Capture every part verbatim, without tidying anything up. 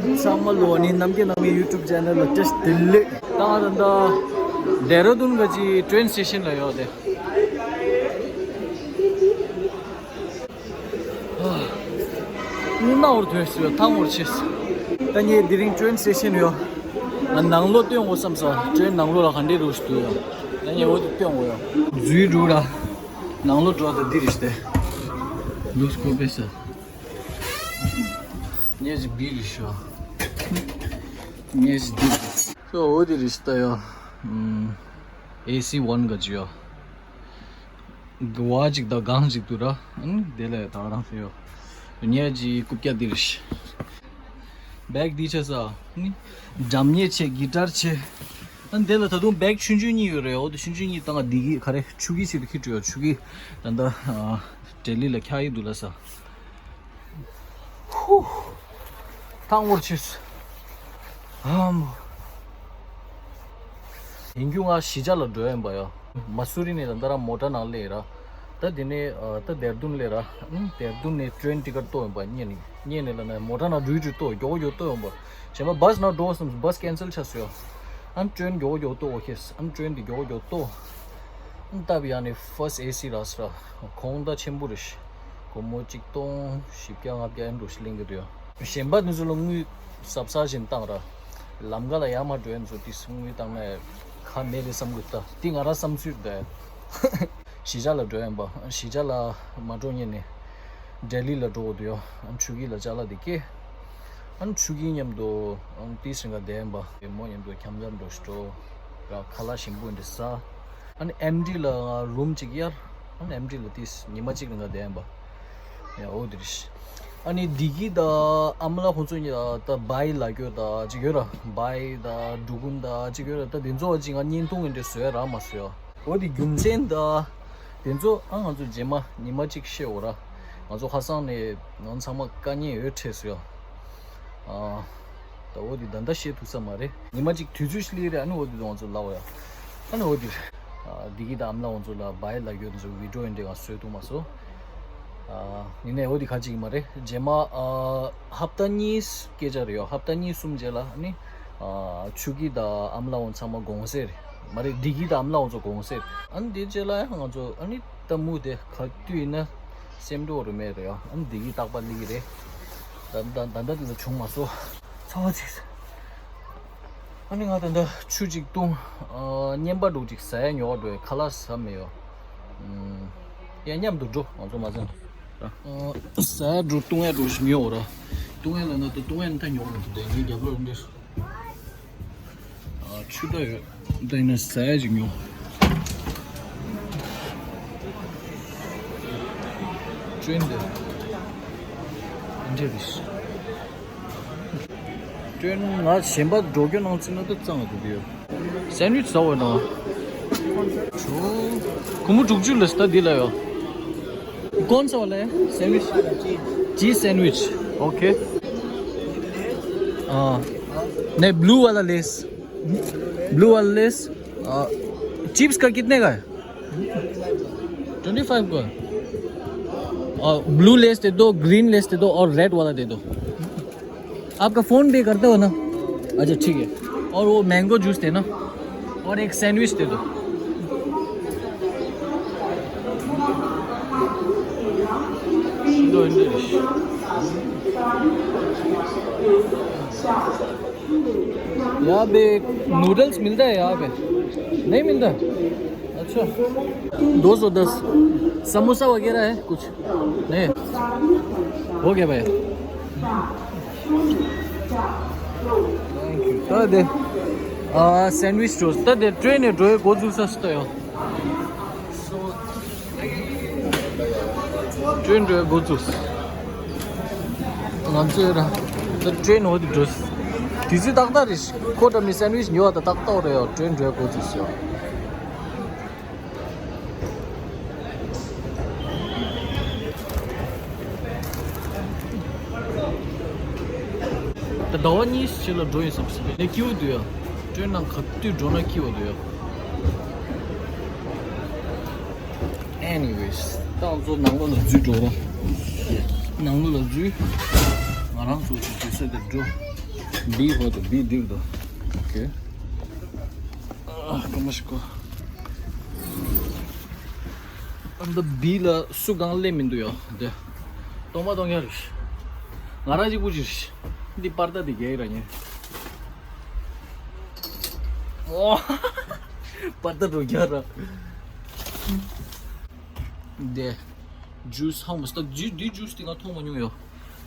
ཚང་མ་ལོ་ནི་ནམ་མཁའི་ནང་མི་YouTube channel ལ་བཀྲ་ཤིས་བདེ་ལེགས། ད་ང་ད་ལྟ་ལྡེ་ར་ལྡུན་ག་ཅི་train station ལ་ཡོད་དེ། ཨ། སྣང་བར་དོན་སུ་ཡོད་ཐང་བར་ཆེས། ད་ངས་དེ་རིང་train station ཡོད། ང་ནང་ལོགས་སྟོན་དགོས་བསམ་ས། train ནང་ལོགས་ལ་ག་འདྲས་འདུག་ཞུ་ཡོད། ད་ངས་འོ་དེ་སྟོན་དགོས་ཡོད། འཛུལ་འགྲོ་ར། ནང་ལོགས་འགྲོ་ད་འདི་རེད་ཤི་ཏེ། ལུས་ཀོ་པེ་ས། ངས་ཅི་བི་རི་ཤོ། ངས་ཅི་འདི། སོ་འོ་དེ་རེད་ཤི་ཏ་ཡོད། ཨམ། ཨེ་སི་ཝན་ག་ཅི་ཡོད། ག་བ་ཅིག་དང་གང་ཅིག་ཏུ་ར། ཨང་དེ་ལས་ད་རང་ཡོད། ཉེ་ཅི་རྐུབ་བཀྱག་འདི་རེད། བེག་འདི་ཆ་ས། ནི། འགྲམ་ཉེ་ཆེ་གི་ཊར་ཆེ། ཨང་དེ་ལ་ད་དུང་བེག་ཆུང་ཆུང་གཉིས་ཡོད་རེད། འོ་དེ་ཆུང་ཆུང་གཉིས་བཏང་ག་འདི་གི་ག་རེ་ཆུ་གི་ཆེད་དུ་ཁྱེར་འགྲོ་ཡོད། ཆུ་གི་ད་ལྟ་ཨ། ལྡི་ལི་ལ་འཁྱག་ཡི་འདུག་ལ་ས། ཧུ། ཐང་འུར་ཆེས། ཨམ། ཡིན་རྒྱུ་ང་གཞིས་ཆགས་ལ་འགྲོ་ཡིན་པ་ཡ། མ་སུ་རི་ནས་ད་ལྟ་རང་མོ་ཊ་ནང་སླེབས་ར། ད་དེ་ནས་ཨ། ད་དེར་ལྡུན་སླེབས་ར། ཨམ། དེར་ལྡུན་ནས་ཊེན་ཊི་ཀེ་ཊི་གཏོང་ཡིན་པ་སྔོན་ནས། སྔོན་ནས་ལ་ན་མོ་ཊ་ནང་འགྲུལ་འགྲུལ་གཏོང་མགྱོགས་མགྱོགས་གཏོང་ཡིན་པ། གཞན་པ་བཱས་ནང་འགྲོ་བསམ་བཱས་ཀེན་སེལ་ཆགས་སོང་ཡ། ཨམ། ཊེན་མགྱོགས་མགྱོགས་གཏོང་འོ་ཤེས། ཨམ། ཊེན་དེ་མགྱོགས་མགྱོགས་གཏོང་། ཨམ། སྟབས་ཡག་ནས་ཕར་སི་ཊི་ཨེ་སི་རག་སོང་ར། གོང་ད་ཆེན་པོ་རེད། སྒོར་མོ་གཅིག་སྟོང་བཞི་བརྒྱ་ལྔ་བརྒྱ་ཨེ་འགྲོ་ཞིག་ལེན་གི་འདུག་ཡ། གཞན་པ་དེ་ཚོ་ལ་དངུལ་གཟབ་གཟབ་བཞིན་བཏང་ར། ལམ་ཁ་ལ་ཡར་མར་འགྲོ་ཡ་ཚོ་དེ་དངུལ་བཏང་ན་ཁ་མེད་རེད་བསམ་གི་ད། དེ་ང་རང་བསམ་ཚུལ་རེད། གཞིས་ཆགས་ལ་འགྲོ་ཡ་ཡིན་པ། གཞིས་ཆགས་ལ་མ་འགྲོ་སྔོན་ནས་ལྡི་ལི་ལ་འགྲོ་དགོས་འདུག་ཡ། ཨ་ནི་ཆུ་ཁྱི་ལ་ཅ་ལག་དེ་སྐྱེལ། ཨ་ནི་ཆུ་ཁྱི་མཉམ་དུ་ཨ་ནི་ཏི་སི་རིང་ག་བསྡད་ཡ་ཡིན་པ། མོ་མཉམ་དུ་འཁྱམ་འཁྱམ་འགྲོ་ཞིག་འགྲོ་ར། ཁ་ལག་ཞིམ་པོ་འདི་ཟ། ཨ་ནི་ཨེམ་ཌི་ལ་རུམ་གཅིག་གཡར། ཨ་ནི་ཨེམ་ཌི་ལ་ཏིས་ཉི་མ་གཅིག་རིང་ག་བསྡད་ཡིན་པ། ཡ་འོ་དེ་རེད། ཨ་ནི་བདེ་སྐྱིད་དང་ཨ་མ་ལགས་ཁོང་ཚོ་གཉིས་ད་བའི་ལ་སྐྱོ་ད་ཅིག་ཡོད་ར། བའི་ད་འབྲུ་གུན་ད་ཅིག་ཡོད་ར། ད་དེ་ཚོ་ཅིག་ང་བརྙན་ཐུང་འདི་འདྲ་བཟོས་རག་མ་བཟོས་ཡ། འོ་དེ་རྒྱུ་མཚན་ད། དེ་ཚོ་ཨ་ང་ཚོ་རྗེས་མ་ཉི་མ་གཅིག་བཤད་འོ་ར། ང་ཚོ་ཁ་སང་ནས་ང་ཚང་མ་དཀའ་ངལ་ཡོད་འཕྲད་སོང་ཡ། ཨ། ད་འོ་དེ་ད་ལྟ་བཤད་ཐུབ་ས་མ་རེད། ཉི་མ་གཅིག་དུས་ཚོད་ཞིག་སླེབས་རེད། ཨ་ནི་འོ་དེ་ང་ཚོ་ལབ་ཡ། ཨ་ནི་འོ་དེ། ཨ། བདེ་སྐྱིད་དང་ཨ་མ་ལགས་ང་ཚོ་ལ་བའི་ལ་ཡོད་ཚོ་བི་ཌི་ཡོ་འདི་འདྲ་ང་བཟོས་ཐུབ་མ་སོང་། ཨ། ཡིན་ནའི་འོ་དེ་ག་ཅིག་མ་རེད། རྗེས་མ་ཨ། ཧབ་ཏ་གཉིས་སྐད་ཆ་རེད་ཡ། ཧབ་ཏ་གཉིས་གསུམ་རྗེས་ལ་ཨ་ནི། ཨ། ཆུ་སྐྱིད་དང་ཨ་མ་ལགས་ཚང་མ་དགོངས་སེལ་རེད། མ་རེད། བདེ་སྐྱིད་དང་ཨ་མ་ལགས་ཚོ་དགོངས་སེལ། ཨ་ནི་དེ་རྗེས་ལ་ཡང་ང་ཚོ་ཨ་ནི་ད་མུ་དེ་ག་དུས་ཡིན་ན་སེམས་སྤྲོ་རུ་མེད་རེད་ཡ། ཨ་ནི་བདེ་སྐྱིད་རྟག་པར་སླེབས་ཀྱི་རེད། ད་ད་ད་ད་དེ་ལ་བྱུང་མ་སོང་། ཚ་བ་ཚིག་ཨ་ནི་ང་ད་ད་ཆུ་གཅིག་བཏུང་། ཨ། བརྙན་པ་འདྲ་ཅིག་ཟ་ཡ་ཉོ་བ་འགྲོ་ཡ། ཁ་ལག་ཟ་མེད་ཡ། ཨ། ཡ་མཉམ་དུ་འགྲོ། ང་ཚོ་མ་ཟ་ན། ཨ། ཟ་ཡ་འགྲོ་བཏུང་ཡ་འགྲོ་ཞིག་ཉོ་ར། བཏུང་ཡ་ལ་ན་ད་བཏུང་ཡ་ནི་ད་ཉོ་མི་ཐུབ་དེ་ངའི་རྒྱབ་ལོགས་འདིར། ཨ། ཆུ་ད་ཡོད། ད་ཡིན་ན་ཟ་ཡ་ཅིག་ཉོ། ཊེན་དེ། ཨིན་ཌི་ཡ་དེ། ཊེན་ང་གཞན་པ་འགྲོ་སྐྱོད་ནང་ཚུད་ན་ད་གཙང་བ་འདུག་གི་ཡོད། སེན་ཝིཆ་ཟ་འོས་ན། ཁོ་མོ་དྲུག་ཅུ་ལ་ད་འདི་ལ་ཡོད། कौन सा वाला है सैंडविच? Cheese sandwich. ओके। हाँ। नहीं, ब्लू वाला लेस। ब्लू वाला लेस। आ, चिप्स का कितने का है? ट्वेंटी फ़ाइव का। और ब्लू लेस दे दो, ग्रीन लेस दे दो और रेड वाला दे दो। आपका फोन पे करते हो ना? अच्छा, ठीक है। और वो मैंगो जूस देना और एक सैंडविच दे दो। यहाँ पे नूडल्स मिलता है यहाँ पे? नहीं मिलता? अच्छा। दो सौ दस। समोसा वगैरह है कुछ? नहीं। हो गया भाई। Thank you. ད་དེ། ཨ། སེན་ཝིཆ་འགྲོ། ད་དེ་ཊེན་ནས་འགྲོ་ཡི་འགོ་འཛུགས་ས་སུ་ད་ཡོད། ཊེན་འགྲོ་ཡི་འགོ་འཛུགས། ང་ཚོས་ར། ད་ཊེན་འོ་དེ་འགྲོ། དུས་ཚོད་ཏག་ཏག་རེད། ཁོ་འགྲམ་ནས་སེན་ཝིཆ་ཉོ་བ་ད་ཏག་ཏག་རེད་ཡོད། ཊེན་འགྲོ་ཡི་འགོ་འཛུགས་སོ། ད་ཟླ་བ་གཉིས་ཕྱི་ལ་འགྲོ་ཡིན་བསམ་སྲིད་པས་ནས་སྐྱིད་པོ་འདུག་ཡ། ཊེན་ནང་ག་དུས་འགྲོ་ན་སྐྱིད་པོ་འདུག་ཡ། Anyways། ད་ང་ཚོ་ནང་ལོགས་ལ་འཛུལ་འགྲོ་ར། ནང་ལོགས་ལ་འཛུལ། ང་རང་ཚོ་ཅིག་འཛུལ་ས་དེར་འགྲོ། B ཧོ་དོ། B འདིར་དོ། ཨོ་ཁེ། ཨ་ཀ་མ་ཤི་ཀོ། ཨ་འདི་B ལ་སུ་གང་སླེབས་མི་འདུག་ཡ། འདི་གཏོང་མ་གཏོང་ཡ་རེད། ང་རང་གཅིག་པུ་ཅིག་རེད། འདི་པར་ད་འདི་རྒྱག་ཡི་ར་ཉེ། ཨོ། པར་ད་འགྲོ་རྒྱག་ར། འདི་ཇུས་ཧ་མ་སྟ་འདི་འདི་ཇུས་དེ་ང་མཐོང་མ་མྱོང་ཡོ།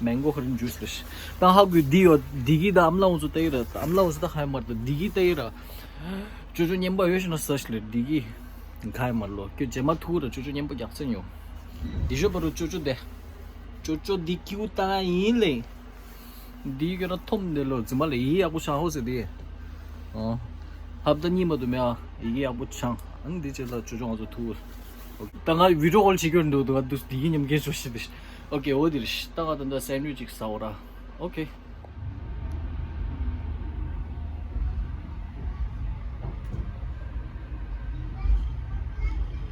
མེང་གོ་ཧ་རིན་ཇུས་ལ་ཤི། ད་ཧ་གོ་འདི་ཡོ། འདི་གི་ད་ཨམ་ལ་འུ་ཚོ་ཏེ་ཡི་ར། ཨམ་ལ་འུ་ཚོ་ད་ཧ་མར་ད་འདི་གི་ཏེ་ཡི་ར། ཅོ་ཅོ་ཉན་པ་ཡོད་ཤི་ན་ས་ཤི་ལེ་འདི་གི། ག་ཧ་མར་ལོ་ཁྱོད་རྗེས་མ་ཐུག་ར་ཅོ་ཅོ་ཉན་པ་རྒྱག་ཚན་ཡོ། འདི་ཞོ་པ་རུ་ཅོ་ཅོ་དེ། ཅོ་ཅོ་འདི་ཀིའུ་ད་ཡིན་ལེ། འདི་གི་ར་ཐོམ་འདི་ལོ་རྫི་མ་ལེ་ཡི་ཡག་པོ་ཆང་ཧོ་ཟེར་དེ། ཨོ། ཧབ་ད་གཉིས་མ་དུ་མེ་ཨ་ཡི་གི་ཡག་པོ་ཆང་། ཨ་ནི་འདི་ཆེ་ལ་ཅོ་ཅོ་ང་ཚོ་ཐུག་ཨོ་ཁེ། ད་ང་བི་ཌིའོ་ཀོལ་བྱེད་ཀྱི་འདུག་ད་ང་འདི་གི་ཉམས་མཁན་ཆོ་ཤི་དེ། ཨོ་ཁེ། འོ་དེ་རེད། ད་ང་ད་ད་སེན་ཝིཆ་ཅིག་ཟ་འོ་ར། ཨོ་ཁེ།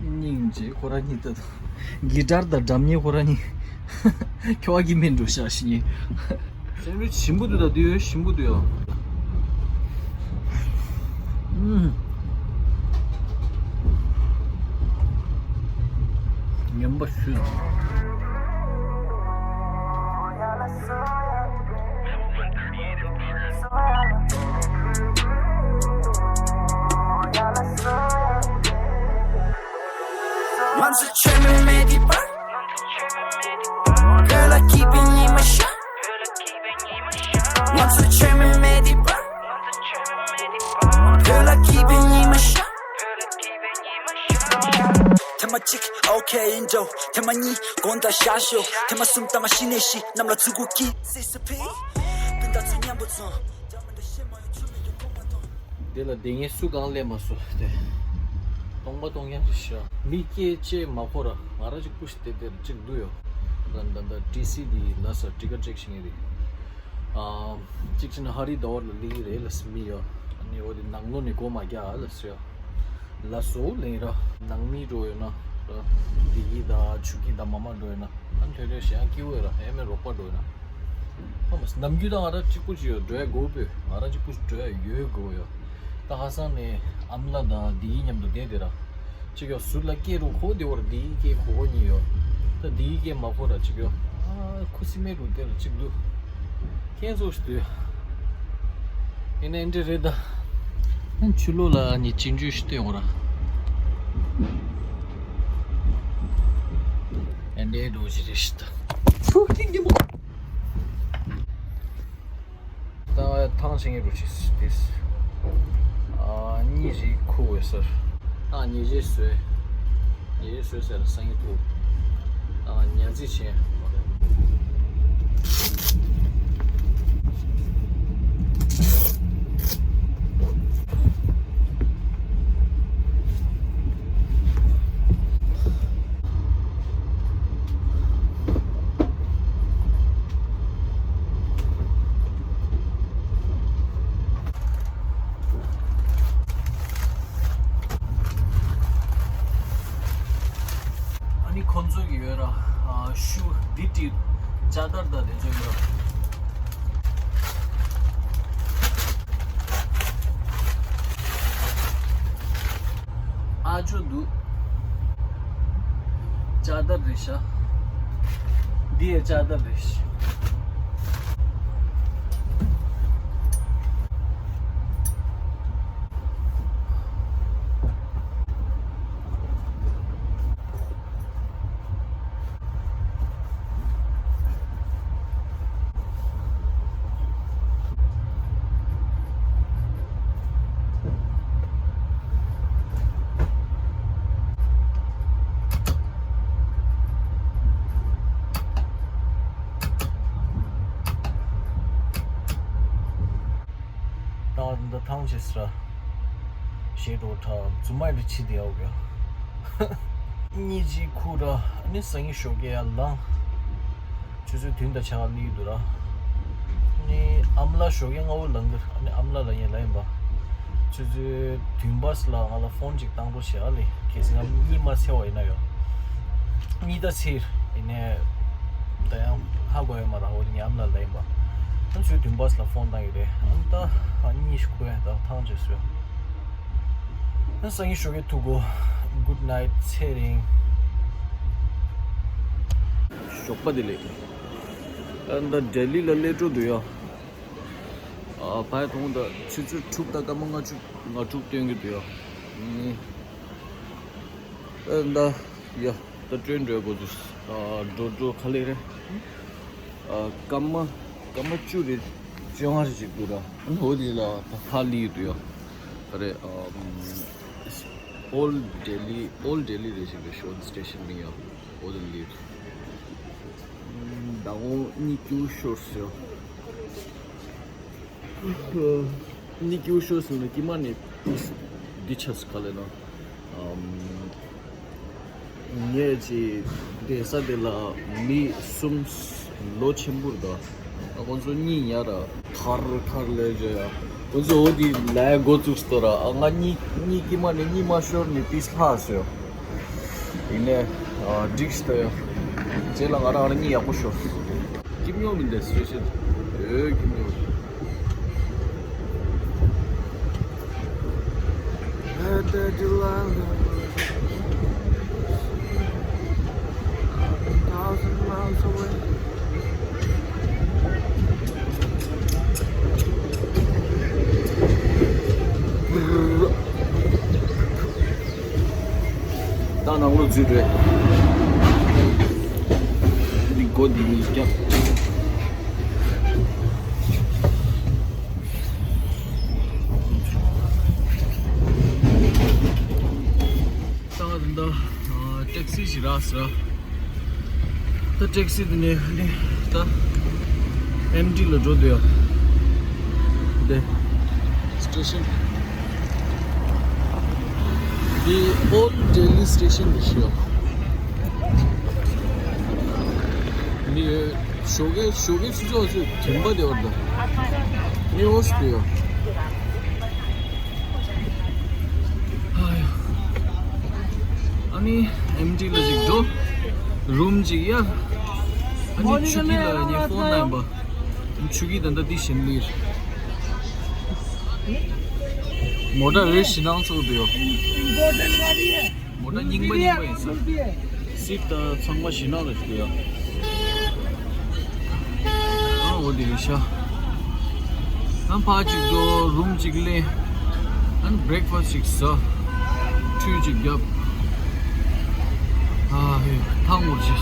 སྙིང་རྗེ་ཁོ་རང་གཉིས་ལྟ་དང་། གི་ཊར་དང་སྒྲ་སྙན་ཁོ་རང་གཉིས། ཁྱོ་ག་གི་མིན་འགྲོ་ཤག་ཤི་ཉིན། སེན་ཝིཆ་ཞིམ་པོ་འདུག་ད་འདི་ཡོད་ཞིམ་པོ་འདུག་ཡ། ཨུམ། ངན་པ་ཞུ། ང་ཚོ་ཆོས་མེད་མེད་དེ་པར། བོད་ལ་སྐྱིད་པའི་ཉི་མ་ཤར། ང་ཚོ་ཆོས་མེད་མེད་དེ་པར། བོད་ལ་སྐྱིད་པའི་ཉི་མ་ཤར། ཐེངས་མ་གཅིག་ཨོ་ཁེ་ཡིན་འགྲོ། ཐེངས་མ་གཉིས་དགོང་དག་ཤར་ཤོག་ཐེངས་མ་གསུམ་ལྟ་མ་ཤི་ནས་ཤི་གནམ་ལ་ཚུར་སྒུག་གི་སི་སི་ཕི། སྤུན་ཟླ་ཚོ་མཉམ་པོ་ཚོ། འདི་ལ་བསྡད་མཁན་སུ་གང་སླེབས་མ་སོང་སྟེ། གཏོང་མ་གཏོང་མཁན་རེད་ཤག་མི་སྐད་ཅེས་མ་གོ་ར། ང་རང་གཅིག་པུ་ཞིག་བསྡད་དེར་གཅིག་འདུག་ཡོ། ད་ད་ད་ཊི་སི་འདི་ལ་ས་ཊི་ཀེ་ཊི་ཅེག་བྱེད་མཁན་རེད། ཨ་གཅིག་བྱས་ན་ཧ་རི་དྭ་བར་ལ་སླེབས་ཀྱི་རེད་ལ་ས་མི་ཡོ། ཨ་ནི་འོ་དེ་ནང་ལོགས་ནས་སྒོ་མ་རྒྱག་ཨ་ལ་ས་ཡོ། ལ་སོ་ལེན་ར། ནང་མི་འགྲོ་ཡོད་ན་ར། བདེ་སྐྱིད་དང་ཆུ་སྐྱིད་དང་མ་མ་འགྲོ་ཡོད་ན། ཨ་ནི་ཐོས་ཐོས་ཞེ་ཡང་སྐྱིད་པོ་ཡོད་ར། ཨེ་མེ་རོགས་པ་འགྲོ་ཡོད་ན། ཨ་མ་ནམ་རྒྱུན་ད་ང་ར་གཅིག་པུ་ཅིག་ཡོད་འགྲོ་ཡ་དགོས་པས། ང་ར་གཅིག་པུ་ཅིག་འགྲོ་ཡ་ཡོད་དགོས་ཡོད། ད་ཁ་སང་ནས་ཨམ་ལགས་དང་བདེ་སྐྱིད་མཉམ་དུ་བསྡད་དེ་ར། ཅིག་ཡོད་ཟུར་ལ་སྐད་རུ་གོ་བདེ་བར་བདེ་སྐྱིད་སྐད་གོ་གོ་གཉིས་ཡོད། ད་བདེ་སྐྱིད་སྐད་མ་གོ་ར་ཅིག་ཡོད། ཨ་ཁུ་སིམ་མེར་རུ་བསྡད་ར་ཅིག་འདུག་ཁྱེད་ཚོ་ཞིག་འདུག་ཡིན་ན་འདི་རེད་ད། ཨ་ཆུ་ལོག་ལ་ནི་གཅིག་འཇུས་ཤིག་སྟོན་འོང་ར། ཨ་འདྲའི་འགྲོ་ཞིག་རེད་ཤི་ད། ཕུ་ཀིང་གི་མོ། ད་ཐང་ཆེན་གྱི་རུ་ཆིས་ཏིས། ཨ་གཉིས་ཞིག་ཁུ་འོས་སར། ཨ་ཉེ་ཞེས་བཟོས། ཉེ་ཞེས་བཟོས་ཟེར་སང་ཉིན་ཐུག་ཨ་ཉ་རྩིས་བྱས། ཨ་ནི་ཁོང་ཚོ་གི་ཡོད་ར། ཨ་ཤུ་བི་ཊི་ཅ་དར་དང་དེ་ཚོ་ཡོད་ར། ཨ་ཇོ་འདུག་ཅ་དར་རེད་ཤག་འདི་ཡི་ཅ་དར་རེད་ཤག་ད་འདི་ཐང་ཆད་སྲ། ཞེ་འགྲོ་ཁྲ་རྫུན་མ་ཡིན་ལ་ཕྱི་དེ་ཡག་གི་གཉིས་གཅིག་ཁུག་ར། ཨ་ནི་སང་ཉིན་ཞོགས་ཀས་ཡར་ལངས། ཆུ་ཚོད་བདུན་དང་ཕྱེད་ཀ་སླེབས་ཀྱི་འདུག་ར། ཨ་ནི་ཨ་མ་ལགས་ཞོགས་ཀས་སྔ་པོ་ལངས་ཀྱི་ར། ཨ་ནི་ཨ་མ་ལགས་ལ་ངས་ལབ་ཡིན་པ། ཆུ་ཚོད་བདུན་པ་ལ་ང་ལ་ཕོན་ཅིག་བཏང་རོགས་བྱེད་ཨ་ལེ། གལ་སྲིད་ང་གཉིད་མ་སད་པ་ཡིན་ན་ཡོ། གཉིད་ད་སད་ཡིན་ནའི། ད་ཡང་ཧ་གོ་ཡོད་མ་རེད། འོ་དེ་ངས་ཨ་མ་ལགས་ལ་ལབ་ཡིན་པ། ཨ་ཚོས་བདུན་པ་ལ་ཕོན་བཏང་ཡོད་རེད། ཨ་ད་ཨ་གཉིས་ཤིག་ཁུར་ཡ་ད་ཐང་བྱས་སོ། ཨ་སང་ཉིན་ཞོགས་ཀས་ཐུག་གོ། Good night། ཚེ་རིང་། ཞོགས་པ་བདེ་ལེགས། ཨ་ད་ལྡི་ལི་ལ་སླེབས་འགྲོ་འདུག་ཡ། ཨ་ཕར་ཐོང་ད་ཆུ་ཚོད་དྲུག་དང་སྐར་མ་ལྔ་བཅུ་ང་དྲུག་སྟོན་གྱི་འདུག་ཡ། ཨ་ད་ཡ་ད་ཀྲེན་འགྲོ་དགོས་འདུག་ཨ་འགྲོ་འགྲོ་ག་ལེ་རེད། ཨ་སྐར་མ་སྐར་མ་བཅུ་རེ་བཅོ་ལྔ་རེ་ཅིག་འདུག་ར། ཨ་འོ་དེ་ལ་ཕ་ལི་འདུག་ཡ། ད་རེད། ཨ་Old Delhi། Old Delhi རེད་ཞིག་རེད། ཤོད་སི་ཊེ་ཤན་མིང་ཡ། འོ་དེ་ལི། ད་འོ་གཉིད་སྐྱིད་ཤོར་སོང་། གཉིད་སྐྱིད་ཤོར་སོང་ན་ཀྱི་མ་ནི་འདི་ཆགས་ག་ལེ་ན། ངས་ཅི་བསྡད་ས་དེ་ལ་མི་གསུམ་ལོ་ཆེན་པོ་རེད་ད། ཨ་ཁོང་ཚོ་གཉིད་ཉལ་ར་ཐར་ཐར་ལས་བྱས་ཡ། ཁོང་ཚོ་འོ་དེ་ལས་འགོ་བཙུགས་སྟོ་ར། ཨ་ང་གཉིད་གཉིད་ཀྱི་མ་ནི་གཉིད་མ་ཤོར་ནི་ཏིས་ལྷག་སོ། ཡིན་ནས་ཨ་འགྲིག་སྟོ་ཡ། རྗེས་ལ་ང་རང་རང་གཉིད་ཡག་པོ་ཤོར། ཀིམ་ཡོང་མིན་དེ་སི་ཊེ་ཤན། ཨོ་ཀིམ་ཡོང་། Thousand miles away. ད་ནང་ལོགས་འཛུལ་རེད། འདི་སྒོ་འདི་ཡིན་རྒྱབ། ད་ད་ལྟ་ཊེག་སི་ཞིག་རག་སོང་། ད་ཊེག་སི་དེ་ནས་ནི་ད་ཨེམ་ཊི་ལ་འགྲོ་འདོད་ཡོད། དེ་སི་ཊེ་ཤན། འདི་ཨོལ་ཌེ་ལི་སི་ཊེ་ཤན་རེད་ཤག་ཡ། འདི་ཞོགས་ཀས་ཞོགས་ཀས་ཆུ་ཚོད་ཚོད་དྲན་པ་དེ་བར་དུ་ནི་ཨོ་སི་དེ་ཡོད། ཨ་ནི་ཨེམ་ཊི་ལ་ཅིག་འགྲོ། རུམ་ཅིག་གཡར། ཨ་ནི་ཆུ་ཁྱི་ལ་ངའི་ཕོན་བཏང་པ། ཆུ་ཁྱི་ད་ལྟ་འདི་བཞིན་ལུས། མོ་ཊ་རེ་ཞིག་ནང་ཚུགས་འདུག་ཡོད། མོ་ཊ་རྙིང་པ་རྙིང་པ་ཡིན་ས། སིཊ་དང་ཚང་མ་ཞིག་ནང་ལ་ཞིག་ཡོད། ཨ་འོ་དེ་རེད་ཤག་ཨ་ཕར་ཅིག་འགྲོ། རུམ་ཅིག་ལེན། ཨ་ནི་བྷི་རེག་ཕ་སི་ཅིག་ཟ། ཁྲུས་ཅིག་རྒྱབ། ཨ་ཧེ་ཐང་ངོར་ཅིག་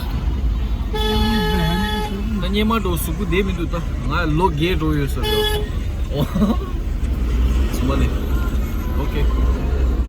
ད་སྙེ་མ་འགྲོ་གཟུགས་པོ་བདེ་མི་འདུག་ད་ང་ལོ་བརྒྱད་འགྲོ་ཡོད་ས་རེད། ཨོ། ཚུ་མ་ནི། ཨོ་ཀེ།